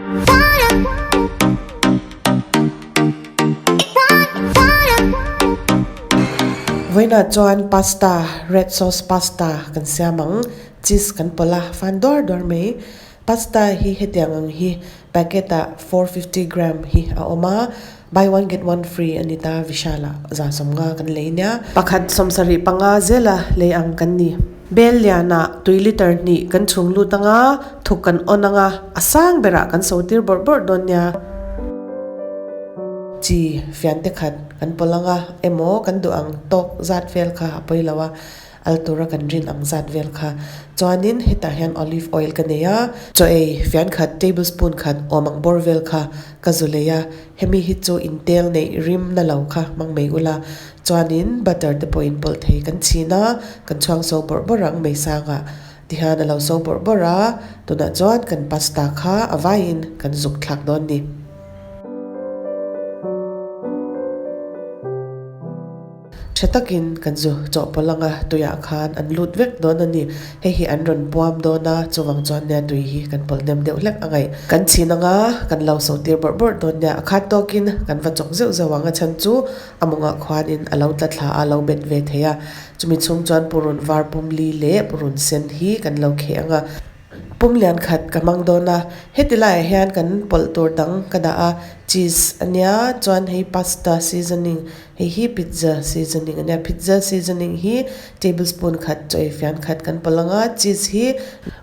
Vawiinah chuan pasta, red sauce pasta kan siam ang. Cheese kan pawlh a, fan duar duar mai. Pasta hi hetiang ang hi packet ah 450 gram hi a awm a, buy one get one free a ni ta Vishal ah 150 kan lei nia. Pakhat 75 zela lei ang kan ni. Bel lianah tui liter hnih kan chhung lut anga, thuk kan on anga, a sang berah kan so tir bawrh bawrh dawn nia. Chi fian te khat kan pawlh anga emaw kan duh ang tawk zat vel kha a pawi lo a, al tura kan rin ang zat vel kha. Chuanin hetah hian olive oil ka nei a, chaw ei fian khat tablespoon khat awm ang bawr vel kha ka zu lei a, hemi hi chu intel neih rim na lo kha hmang mai ula. Chuanin butter te pawh in pawlh thei kan chhin a, kan chhuang so bawrh bawrh ang mai sangah tihian a lo so bawrh bawrh a, tunah chuan kan pasta kha a vaiin kan zuk thlak dawn ni. Tha takin kan zu chawhpawlh anga tuiah khan an lut vek dawn a ni. Hei hi an rawn puam dawn a, chuvang chuan nia tui hi kan pawlh nem deuh hlek a ngaih. Kan chhin anga kan lo so tir bawrh bawrh dawn nia, a khat tawkin kan va chawk zeuh zeuh ang a chhan chu a mawngah khuanin a lo tla thla a, a lo bet ve thei a. Chumi chhung chuan purun var pum li leh purun sen hi kan lo kheh ang a. Pum lian khat ka hmang dawn a, heti laiah hian kan pawlh tur dang ka dah a, cheese a nia chuan hei pasta seasoning hei hi pizza seasoning a nia, pizza seasoning hi tablespoon khat chaw ei fian khat kan pawlh ang a, cheese hi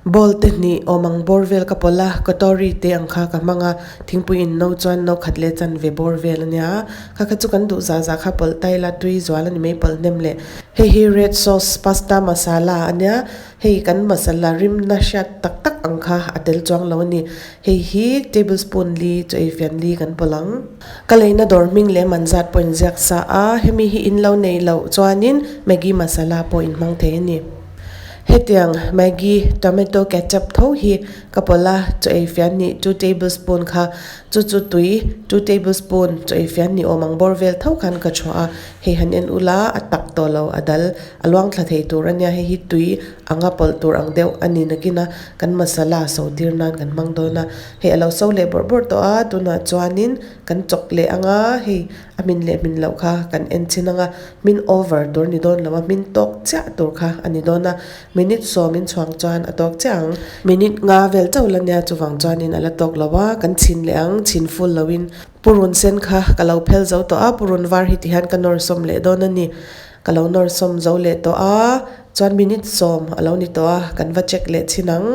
bowl te hnih awm ang bawr vel ka pawlh a, katori te ang kha ka hmang a, thingpui in no chuan no khat leh chanve bawr vel a nia, kha kha chu kan duh zah zah kha pawlh ta ila tui zual a ni mai pawlh hnem leh hei hi red sauce pasta masala a nia. Hei kan masala rimna hriat tak tak ang kha a tel chuang lo a ni. Hei hi tablespoon li chaw ei fian li kan pawlh ang. Ka leina dawr hming leh man zat pawh inziak sa a, hemi hi in lo nei loh chuanin Maggi masala pawh in hmang thei a ni. Hetiang Maggi tomato ketchup tho hi ka pawlh a, chaw ei fian nih two tablespoon kha chu chu tui two tablespoon chaw ei fian ni awm ang bawr vel tho khan ka chhuah a, hei han en ula a tak tawh lo a dal. A luang thla thei tur a nia, hei hi tui anga pawlh tur ang deuh a ni nakin a kan masala so tir nan kan hmang dawn a, hei a lo so leh bawrh bawrh tawh a, tunah chuanin kan chawk leh ang a, hei a hmin leh hmin loh kha kan en chhin ang a, hmin over tur a ni dawn lo a, hmin tawk chiah tur kha a ni dawn a, minute sawmin chhuang chuan a tawk chiah ang, minute nga vel chauh la nia chuvang chuanin a la tawk lo a, kan chhin leh ang, chhin full loin purun sen kha ka lo phel zo tawh a, purun var hi tihian ka nawr sawm leh dawn a ni. Ka lo nawr sawm zo leh tawh a, chuan minute 10 a lo ni tawh a, kan va check leh chhin ang.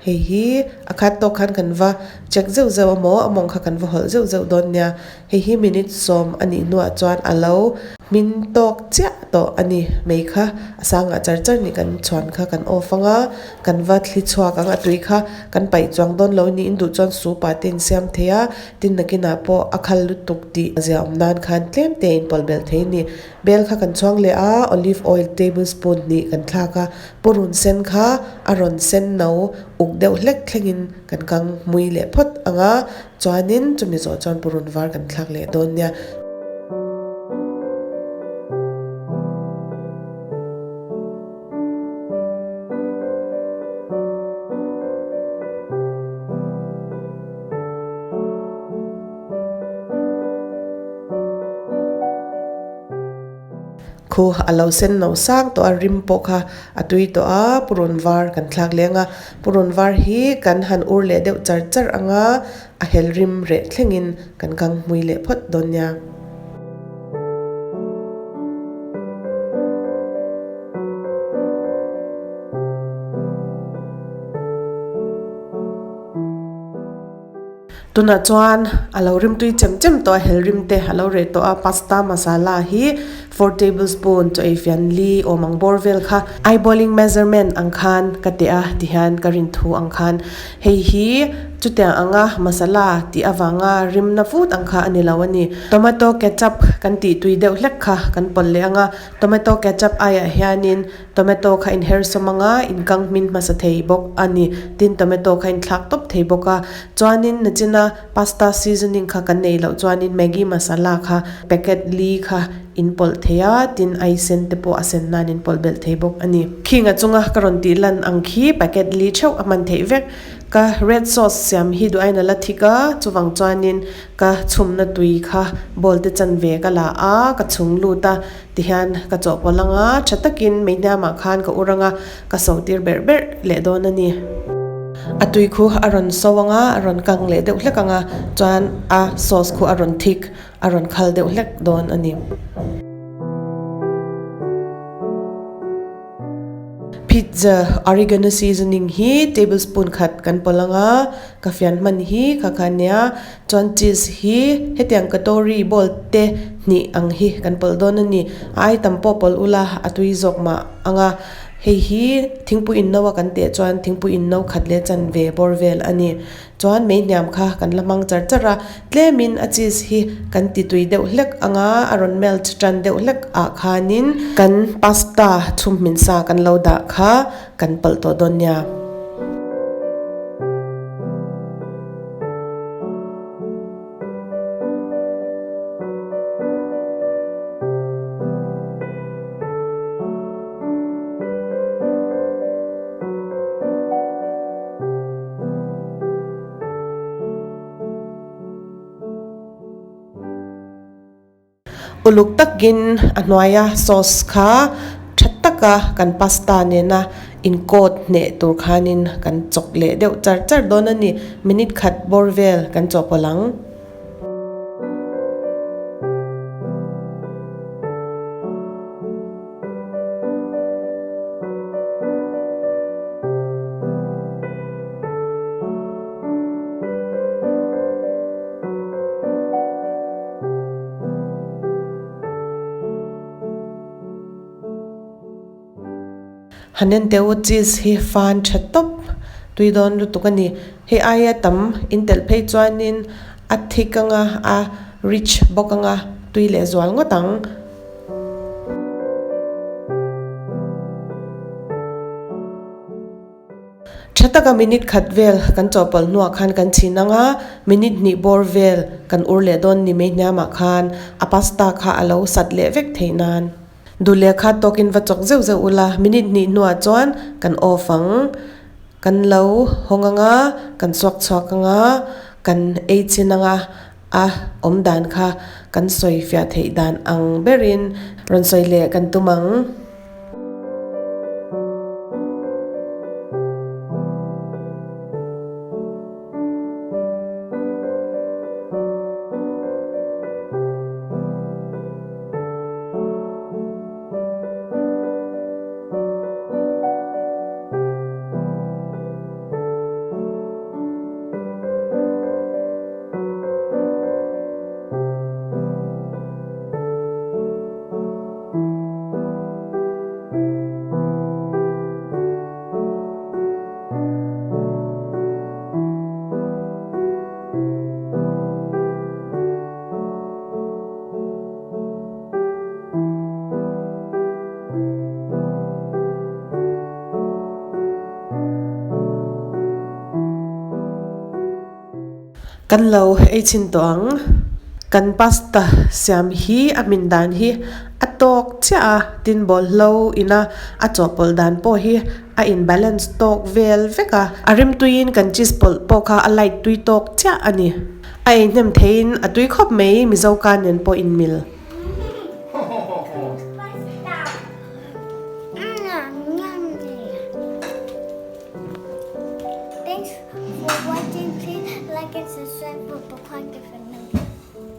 Hei hi a khat tawk khan kan va check zeuh zeuh a maw, a mawng kha kan va hawlh zeuh zeuh dawn nia. Hei hi minute 10 a nih hnuah chuan a lo hmin tawk chiah tawh a ni. Mei kha a sangah char char nih kan chhuan kha kan off ang a, kan va thli chhuak ang a tui kha kan paih chuang dawn lo niin duh chuan soup ah te insiam thei a, tin nakinah pawh a khal lutuk tih zia awm nan khan tlem te a inpawlh belh thei a ni. Bel kha kan chhuang leh a, olive oil tablespoon hnih kan thlak a, purun sen kha a rawn sen no uk deuh hlek thlengin kan kang hmui leh phawt ang a, chuanin chumi zawh chuan purun var kan thlak leh dawn nia. Khu a lo sen no sang tawh a, rim pawh kha a tui tawh a, purun var kan thlak leng a, purun var hi kan han ur leh deuh char char ang a, a hel rim reh thlengin kan kang hmui leh phawt dawn nia. Tunah chuan a lo rim tui chem chem tawh a, hel rim te a lo reh tawh a, pasta masala hi four tablespoon chaw ei fian li awm ang bawr vel kha eyeballing measurement ang khan ka teh a tihian ka rin thu ang khan hei hi chutiang anga masala tih avanga rim na vut ang kha a ni lo a ni. Tomato ketchup kan tih tui deuh hlek kha kan pawlh leh ang a, tomato ketchup aiah hianin Tomato kha inher sawm anga inkang hmin hmasa thei bawk a ni. Tin, tomato kha inthlak tawp thei bawk a. Chuanin nachina pasta seasoning kha kan neih loh chuanin Maggi masala kha packet li kha inpawlh thei a, tin ai sen te pawh a sen nan inpawlh belh thei bawk a ni. Khinga chunga ka rawn tih lan ang khi packet li theuh a hman theih vek. Ka red sauce siam hi duh aiin a la thik a, chuvang chuanin ka chhumna tui kha bowl te chanve ka la a, ka chhung lut a, tihian ka chawhpawlh ang a, tha takin mei hniamah khan ka ur ang a, ka so tir berh berh leh dawn a ni. A tui khu a rawn so ang a, a rawn kang leh deuh hlek ang a, chuan a sauce khu a rawn thik, a rawn khal deuh hlek dawn a ni. Pizza oregano seasoning hi tablespoon khat kan pawlh ang a, ka fian hman hi kha kha ania, chuan cheese hi hetiang katori bowl te hnih ang hi kan pawlh dawn a ni, a ai tam pawh pawlh ula a tui zawk mah ang a, hei hi thingpui in no a kan teh chuan thingpui in no khat leh chanve bawr vel a ni. Chuan mei hniam kha kan la hmang char char a, tlemin a cheese hi kan ti tui deuh hlek ang a, a rawn melt tan deuh hlek ah khanin kan pasta chhum hmin sa kan lo dah kha kan palh tawh dawn nia. Uluk takin a hnuaia sauce kha tha taka kan pasta nena in coat hneh tur khanin kan chawk leh deuh char char dawn a ni. Minute khat bawr vel kan chawhpawlh ang. Hanen teu cheese hi fan tha tawp tui dawn lutuk a ni. Hei aia tam in telh phei chuanin a thick anga a rich bawk anga tui lehzual ngawt ang. Tha taka minute khat vel kan chawhpawlh hnuah khan kan chhin ang a, minute hnih bawr vel kan ur leh dawn ni mai hniamah khan a pasta kha a lo sat leh vek theih nan. Duh leh kha tawkin va chawk zeuh zeuh ula, minute hnih hnuah chuan kan off ang. Kan lo hawng ang a, kan suak chhuak ang a, kan ei chin ang a, A awm dan kha kan sawi fiah theih dan ang berin rawn sawi leh kan tum ang. Kan lo ei chhin tawh ang. Kan pasta siam hi a hmin dan hi a tawk chiah a, tin bawlhlo ina a chawhpawlh dan pawh hi a in balance tawk vel vek a. A rimtuiin kan cheese pawlh pawh kha a light tui tawk chiah a ni. A ei hnem theiin a tui khawp mai Mizo ka nen pawh inmil. Thanks for watching. Please like and subscribe for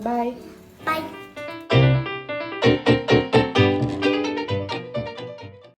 Bye.